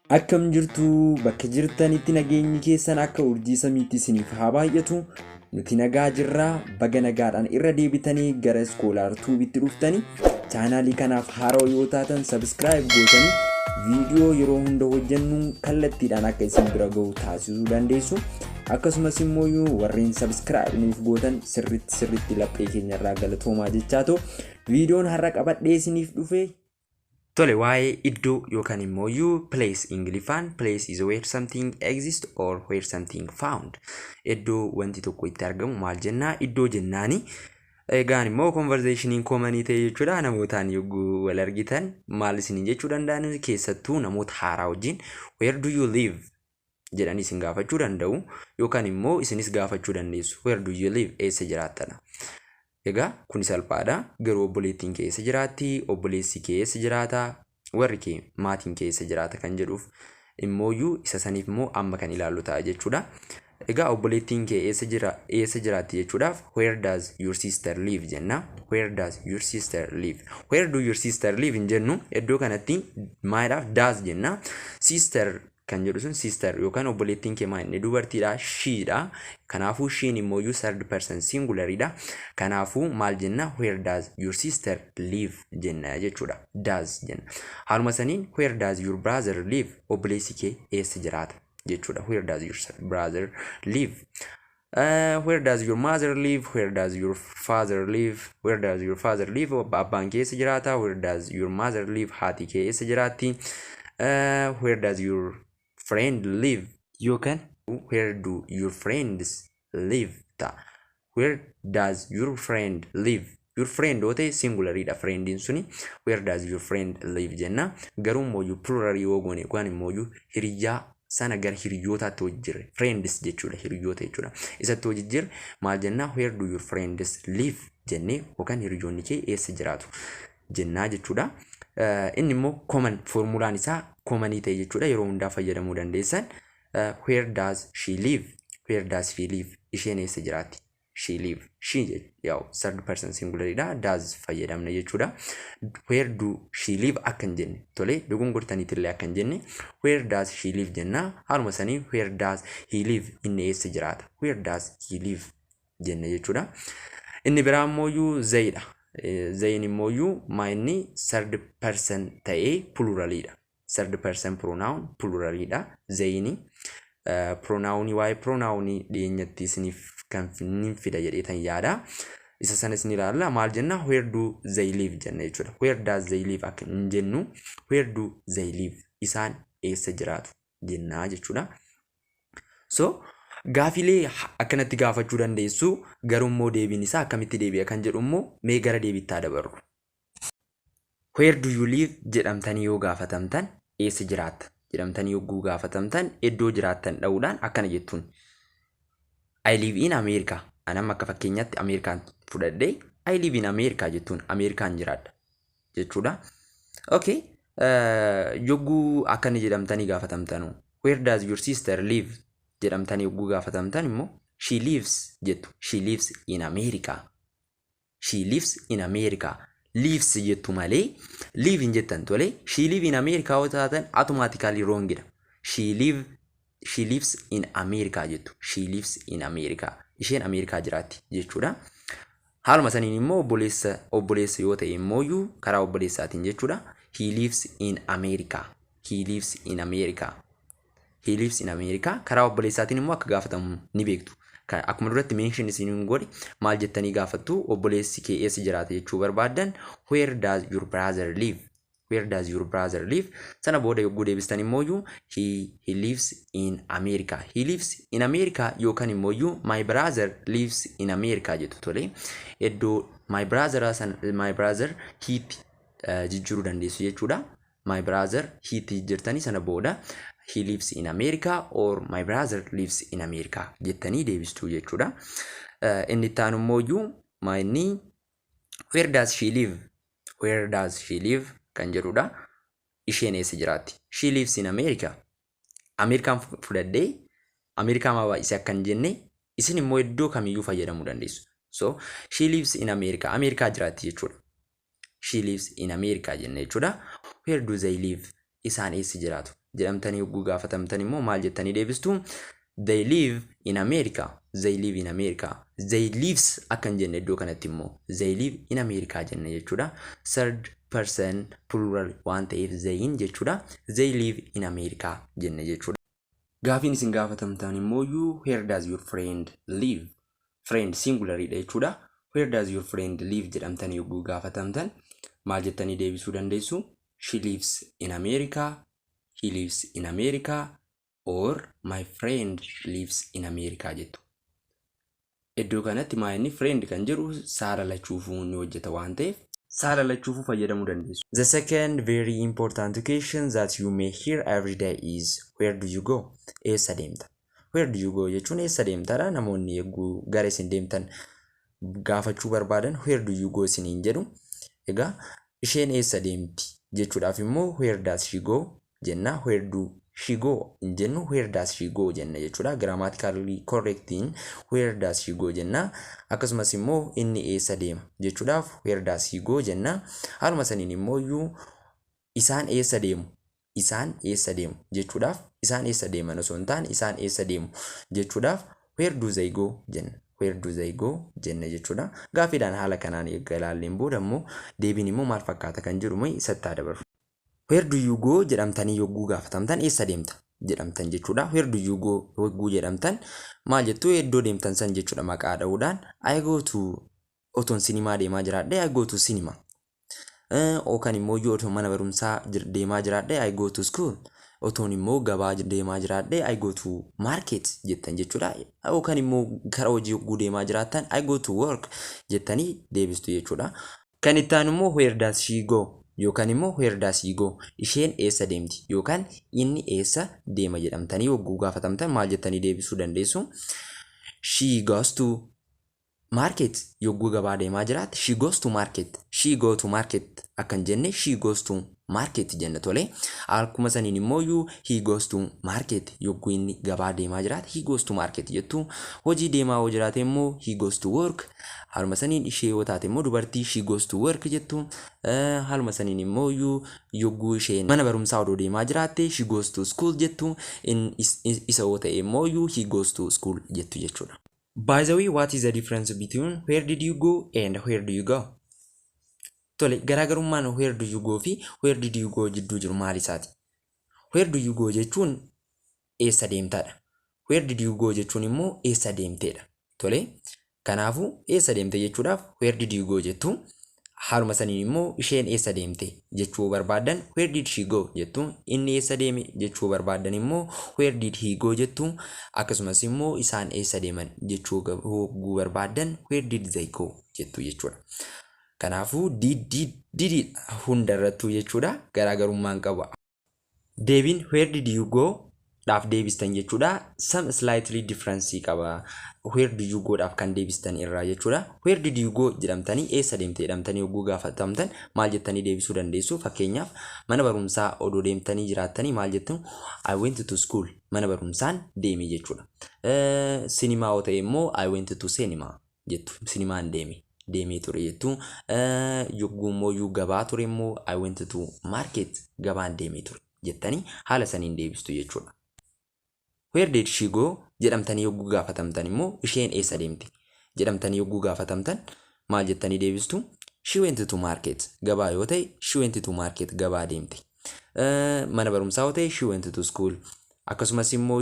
Akkam jirtu? Bakka jirtanitti nageenyi keessan akka urjii samiitti isiniif haa baay'atu. Nuti nagaa jirraa. Baga nagaadhaan irra deebitanii gara Scholar Tube'itti dhuftanii, chaanaalii kanaaf haarawaa yoo taatan subscribe gootanii viidiyoo yeroo hunda hojjennu kallattiidhaan akka isin bira gahu taasisuu dandeessu. Akkasumas immoo warreen subscribe nuuf gootan sirritti sirritti laphee keenyarraa galatoomaa jechaa ta'u, viidiyoon har'a qabadhee isiniif dhufe tole, waa'ee iddoo yookaan immoo place. Ingiliffaan place is where something exists or where something found. Iddoo wanti tokko itti argamu maal jennaa? Iddoo jennaani. Egaan immoo conversationiin commonii ta'e jechuudha. Namootaan yogguu wal argitan maal isiniin jechuu danda'an? Keessattuu namoota haaraa wajjin "Where do you live?" jedhanii isin gaafachuu danda'u, yookaan immoo isinis gaafachuu dandeessu. "Where do you live?" Eessa jiraattana? Egaa kun salphaadha. Garuu obboleettiin kee eessa jiraatti? Obboleessi kee eessa jiraata? Warri kee, maatiin kee eessa jiraata kan jedhuuf immooyyuu isa saniif immoo amma kan ilaallu ta'a jechuudha. Egaa obboleettiin kee eessa jira, eessa jiraatti jechuudhaaf "Where does your sister live?" jenna. Where does your sister live? "Where do your sister live?" hin jennu. Iddoo kanatti maaliidhaaf does jenna? Sister kan jedhu sun, sister yookaan obboleettiin kee maal inni? Dubartiidha, sheedha. Kanaafuu sheen immoo third person singularidha. Kanaafuu maal jenna? "Where does your sister live?" jenna jechuudha. Does jenna. Haaluma saniin "Where does your brother live?" Obboleessi kee eessa jiraata jechuudha. Where does your brother live? Where does your mother live? Where does your father live? Where does your father live? Abbaan kee eessa jiraata? Where does your mother live? Haati kee eessa jiraatti? Where does your friend live? Yookaan "Where do your friends live?" ta'a. Where does your friend live? Your friend yoo ta'e singularidha friendiin suni. "Where does your friend live?" jenna. Garuu immoo plural yoo goone yookaan immoo hiriyyaa sana gara hiriyootaatti hojjirre, friends jechuudha, hiriyoota jechuudha, isatti hojjirre maal jenna? "Where do your friends live?" jennee yookaan hiriyoonni kee eessa jiraatu jennaa jechuudha. Inni immoo common formulaan isaa commonii ta'e jechuudha, yeroo hundaa fayyadamuu dandeessan. Where does she live? Where does she live? Isheen eessa jiraatti? She live, she yaa'u third person singularidha, does fayyadamna jechuudha. "Where do she live?" akka hin jenne, tole, dogongortaniitillee akka hin jenne, "Where does she live?" jenna. Haaluma sanii "Where does he live?" Inni eessa jiraata? "Where does he live?" jenna jechuudha. Inni biraa immoo theyidha. Theyin immoo maa inni? Third person ta'ee pluralidha. Third person pronoun pluralidha theyini. Pronounii, waa'ee pronounii dhiyeenyatti isiniif kan nin fida jedhee tan yaada. Isa sanas ni ilaalla. Maal jenna? "Where do they live?" jenna jechuudha. "Where does they live?" akka hin jennu. "Where do they live?" Isaan eessa jiraatu jennaa jechuudha. So gaafilee akkanatti gaafachuu dandeessu, garuu immoo deebiin isaa akkamitti deebi'a kan jedhu immoo mee gara deebiitti haa dabarru. "Where do you live?" jedhamtanii yoo gaafatamtan, eessa jiraatta jedhamtanii yogguu gaafatamtan, iddoo jiraattan dha'uudhaan akkana jettuun. I live in America. Anam akka fakkeenyaatti Ameerikaan fudhadhee "I live in America" jettuun, Ameerikaan jiraadha jechuudha. Okay. Yogguu akkana jedhamtanii gaafatamtanu, "Where does your sister live?" jedhamtanii yogguu gaafatamtan immoo "She lives" jettu. She lives in America. She lives in America. Lives jettu malee live hin jettan, tole. "She live in America" yoo taatan automatically wrongidha. She lives in America jettu. She lives in America. Isheen Ameerikaa jiraatti jechuudha. Haaluma saniin immoo obboleessa, obboleessa yoo ta'e immoo karaa obboleessaatiin jechuudha. He lives in America. He lives in America. He lives in America. Karaa obboleessaatiin immoo akka gaafatamu ni beektu. Akkuma duratti mention isiniin godhe, maal jettanii gaafattu? Obboleessi kee eessa jiraata jechuu barbaaddan, "Where does your brother live? Where does your brother live?" Sana booda yogguu deebistan immoo he lives in America. He lives in America yookaan immoo "My brother lives in America" jettu, tole. Iddoo my brother san my brother he'tti jijjiiruu dandeessu jechuudha. My brother he'tti jijjiirtanii sana booda "He lives in America" or "My brother lives in America" jettanii deebistuu jechuudha. Inni itti aanu immoo inni "Where does she live? Where does she live?" kan jedhudha. Isheen eessa jiraatti? She lives in America. Ameerikaan fudhadhee Ameerikaa maa baay'isee akka hin jenne, isin immoo iddoo kamiyyuu fayyadamuu dandeessu. So she lives in America. Ameerikaa jiraatti jechuudha. She lives in America jenne jechuudha. Where do they live? Isaan eessa jiraatu? Jedhamtanii yogguu gaafatamtan immoo maal jettanii deebistu? They live in America. They live in America. They lives akka hin jenne iddoo kanatti immoo they live in America jenna jechuudha. Third person plural waan ta'eef theyin jechuudha. They live in America jenna jechuudha. Gaafiin isin gaafatamtan immoo where does your friend live? Friend singularidha jechuudha. Where does your friend live jedhamtanii yogguu gaafatamtan maal jettanii deebisuu dandeessu? She lives in America. He lives in America. Or my friend lives in America jettu. Iddoo kanatti maa inni friend kan jedhu saala lachuufuu ni hojjeta waan ta'eef saala lachuufuu fayyadamuu dandeessu. The second very important question that you may hear every day is, where do you go? Eessa deemta? Where do you go jechuun eessa deemtaadha. Namoonni yogguu gara isin deemtan gaafachuu barbaadan where do you go isiniin jedhu. Egaa isheen eessa deemti jechuudhaaf immoo where does she go jenna. Where do she go hin jennu, where does she go jenna jechuudha. Grammatically correctiin where does she go jenna. Akkasumas immoo inni eessa deema jechuudhaaf where does he go jenna. Haaluma saniin immoo iyyuu isaan eessa deemu, isaan eessa deemu jechuudhaaf, isaan eessa deeman osoo hin taane isaan eessa deemu jechuudhaaf where do they go jenna. Where do they go jenna jechuudha. Gaaffiidhaan haala kanaan eegga ilaalleen booda immoo deebiin immoo maal fakkaata kan jedhu isatti haa dabarru. Where do you go jedhamtanii yogguu gaafatamtan, eessa deemta jedhamtan jechuudha. Where do you go yogguu jedhamtan maal jettu? Iddoo deemtan san jechuudha maqaa dha'uudhaan. I go to, otoon sinimaa deemaa jiraadhe, I go to cinema. Yookaan immoo yoo otoo mana barumsaa deemaa jiraadhe, I go to school. Otoon immoo gabaa deemaa jiraadhe, I go to market jettan jechuudha. Yookaan immoo gara hojii yogguu deemaa jiraattan, I go to work jettanii deebistu jechuudha. Kan itti aanu immoo where does she go yookaan immoo where does he go, isheen eessa deemti yookaan inni eessa deema jedhamtanii yogguu gaafatamtan maal jettanii deebisuu dandeessu? She goes to market. Yogguu gabaa deemaa jiraatte, she goes to market. She go to market akkan jenne, she goes to market jenna, tole. Akkuma saniin immoo he goes to market. Yogguu inni gabaa deemaa jiraate, he goes to market jettu. Hojii deemaa yoo jiraate immoo, he goes to work. Haaluma saniin ishee yoo taate immoo dubartii, she goes to work jettu. Haaluma saniin immoo yogguu isheen mana barumsaa odoo deemaa jiraatte, she goes to school jettu. Isa yoo ta'e immoo, he goes to school jettu jechuudha. By the way, what is the difference between where did you go and where do you go? Tole, garaagarummaan where do you go fi where did you go jidduu jiru maal isaati? Where do you go jechuun eessa deemtaadha. Where did you go jechuun immoo eessa deemteedha. Tole, kanaafuu eessa deemte jechuudhaaf where did you go jettu. Haaluma saniin immoo isheen eessa deemte jechuu barbaaddan, where did she go jettu. Inni eessa deeme jechuu barbaaddan immoo, where did he go jettu. Akkasumas immoo isaan eessa deeman jechuu barbaaddan, where did they go jettu jechuudha. Kanaafuu did, did, did hundarrattuu jechuudha, garaagarummaan qaba. Deebiin where did you go dhaaf deebistan jechuudha. Some slightly difference qaba. Where do you go dhaaf kan deebistan irraa jechuudha. Where did you go jedhamtanii, eessa deemte jedhamtanii yogguu gaafatamtan maal jettanii deebisuu dandeessu? Fakkeenyaaf, mana barumsaa odoo deemtanii jiraattanii maal jettu? I went to school. Mana barumsaan deeme jechuudha. Sinimaa yoo ta'e immoo, I went to cinema jettu. Sinimaan deeme, deemee ture jettu. Yogguu immoo gabaa ture immoo, I went to market, gabaan deemee ture jettanii haala saniin deebistu jechuudha. Where did she go jedhamtanii yogguu gaafatamtan immoo, isheen eessa deemte jedhamtanii yogguu gaafatamtan maal jettanii deebistu? She went to market. Gabaa yoo ta'e, she went to market, gabaa deemte. Mana barumsaa yoo ta'e, she went to school. Akkasumas immoo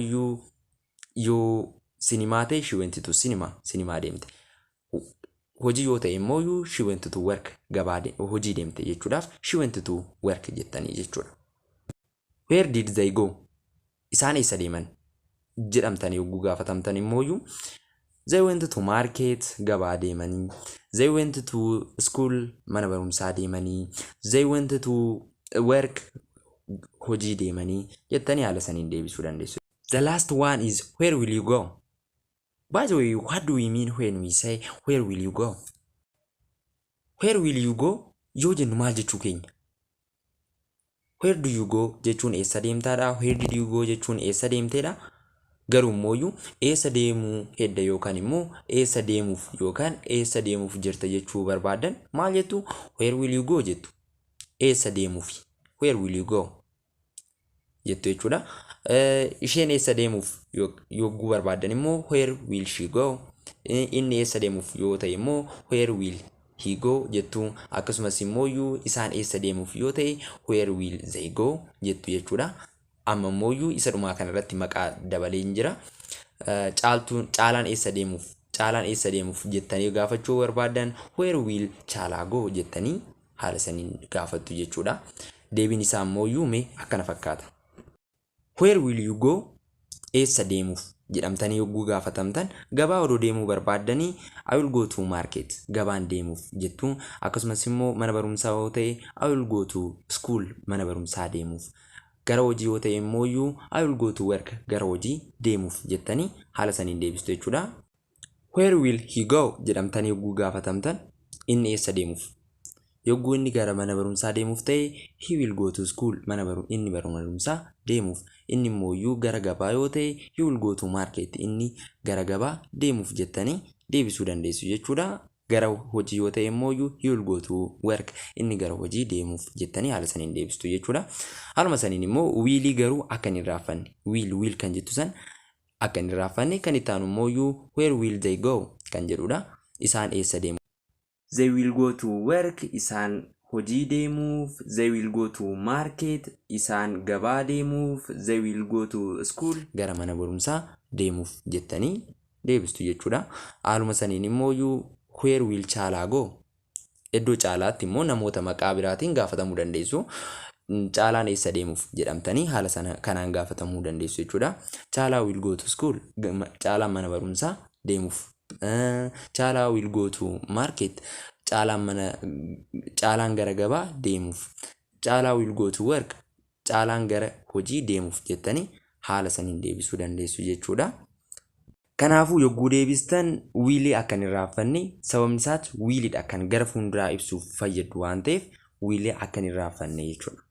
yoo sinimaa ta'e, she went to cinema, sinimaa deemte. Hojii yoo ta'e immoo, she went to work, gabaa hojii deemte jechuudhaaf she went to work jettanii jechuudha. Where did they go? Isaan eessa deeman jedhamtanii yogguu gaafatamtan immoo, they went to market, gabaa deemanii. They went to school, mana barumsaa deemanii. They went to work, hojii deemanii jettanii haala saniin deebisuu dandeessu. The last one is, where will you go? By the way, what do we mean when we say where will you go? Where will you go yoo jennu maal jechuu keenya? Where do you go jechuun eessa deemtaadha? Where did you go jechuun eessa deemteedha? Garuu immoo eessa deemuu hedda yookaan immoo eessa deemuuf yookaan eessa deemuuf jirta jechuu barbaadan maal jettu? Where will you go jettu. Eessa deemuufi? Where will you go? jettu jechuudha. Isheen eessa deemuuf yogguu barbaaddan immoo where will she go? Inni eessa deemuuf yoo ta'e immoo where will he go jettu. Akkasumas immoo isaan eessa deemuuf yoo ta'e where will they go jettu jechuudha. Amma immoo isa dhumaa kanarratti maqaa dabalee jira. Caaltuun Caalaan eessa deemuuf, Caalaan eessa deemuuf jettanii gaafachuu barbaaddan where will Caalaa go jettanii haala saniin gaafattu jechuudha. Deebiin isaa immoo mee akkana fakkaata. Where will you go? Eessa deemuuf jedhamtanii yogguu gaafatamtan, gabaa odoo deemuu barbaaddanii I will go to market, gabaan deemuuf jettu. Akkasumas immoo mana barumsaa yoo ta'e I will go to school, mana barumsaa deemuuf. Gara hojii yoo ta'e immoo I will go to work, gara hojii deemuuf jettanii haala saniin deebistu jechuudha. Where will he go jedhamtanii yogguu gaafatamtan, inni eessa deemuuf? Yogguu inni gara mana barumsaa deemuuf ta'e he will go to school, mana baru inni bara barumsaa deemuuf. Inni immoo gara gabaa yoo ta'e he will go to market, inni gara gabaa deemuuf jettanii deebisuu dandeessu jechuudha. Gara hojii yoo ta'e immoo he will go to work, inni gara hojii deemuuf jettanii haala saniin deebistu jechuudha. Haaluma saniin immoo willii garuu akka hin irraanfanne, will will kan jettu san akka hin irraanfanne. Kan itti aanu immoo where will they go kan jedhudha. Isaan eessa deemu? They will go to work, isaan hojii deemuuf. They will go to market, isaan gabaa deemuuf. They will go to school, gara mana barumsaa deemuuf jettanii deebistu jechuudha. Haaluma saniin immoo where will Caalaa go? Iddoo Caalaatti immoo namoota maqaa biraatiin gaafatamuu dandeessu. Caalaan eessa deemuuf jedhamtanii haala sana kanaan gaafatamuu dandeessu jechuudha. Caalaa will go to school, Caalaan mana barumsaa deemuuf. Caalaa will go to market, Caalaan gara gabaa deemuuf. Caalaa will go to work, Caalaan gara hojii deemuuf jettanii haala saniin deebisuu dandeessu jechuudha. Kanaafuu yogguu deebistan willii akka hin irraanfanne, sababni isaas willidha kan gara fuulduraa ibsuuf fayyadu waan ta'eef willii akka hin irraanfanne jechuudha.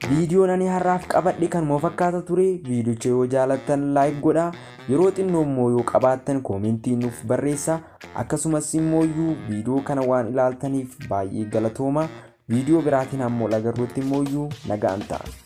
Viidiyoon ani har'aaf qabadhe kanuma fakkaata ture. Viidiyocha yoo jaalattan like godhaa. Yeroo xinnoo immoo yoo qabaattan commentii nuuf barreessaa. Akkasumas immoo viidiyoo kana waan ilaaltaniif baay'ee galatooma. Viidiyoo biraatiin hamma wal agarruutti immoo nagaan ta'a.